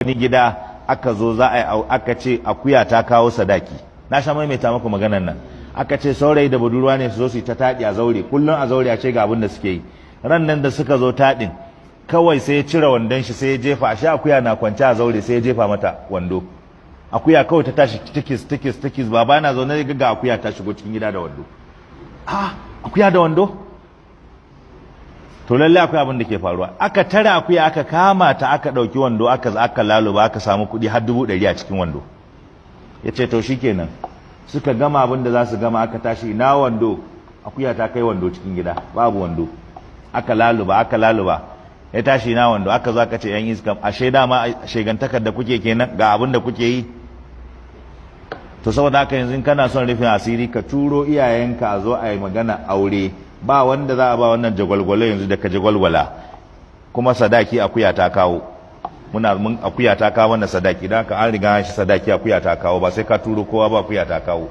Wani gida aka zo za a yi, aka ce akuya ta kawo sadaki. Na sha maimaita muku maganar nan. Aka ce saurayi da budurwa ne su zo su yi ta taɗi a zaure kullum, a zaure a ce ga abin da suke yi. Ran nan da suka zo taɗin, kawai sai ya cire wandon shi, sai ya jefa shi. Akuya na kwance a zaure, sai ya jefa mata wando. Akuya kawai ta tashi tikis tikis tikis. Baba na zaune, ga akuya ta shigo cikin gida da wando. Ah, akuya da wando! To lalle akwai abin da ke faruwa. Aka tare akuya, aka kama ta, aka ɗauki wando, aka laluba, aka samu kuɗi har 100,000 a cikin wando. Ya ce to shikenan. Suka gama abin da za su gama, aka tashi, ina wando? Akuya ta kai wando cikin gida, babu wando. Aka laluba, aka laluba. Ya tashi, ina wando? Aka zo aka ce yan iska, ashe dama shegantakar da kuke kenan, ga abin da kuke yi. To saboda haka yanzu kana son rufin asiri, ka turo iyayenka a zo a yi magana aure. Ba wanda za a ba wannan jagwalgwalo yanzu da ka jagwalgwala. Kuma sadaki akuya ta kawo. Muna mun akuya ta kawo wannan sadaki, dan haka an riga shi sadaki akuya ta kawo, ba sai ka turo kowa ba, akuya ta kawo.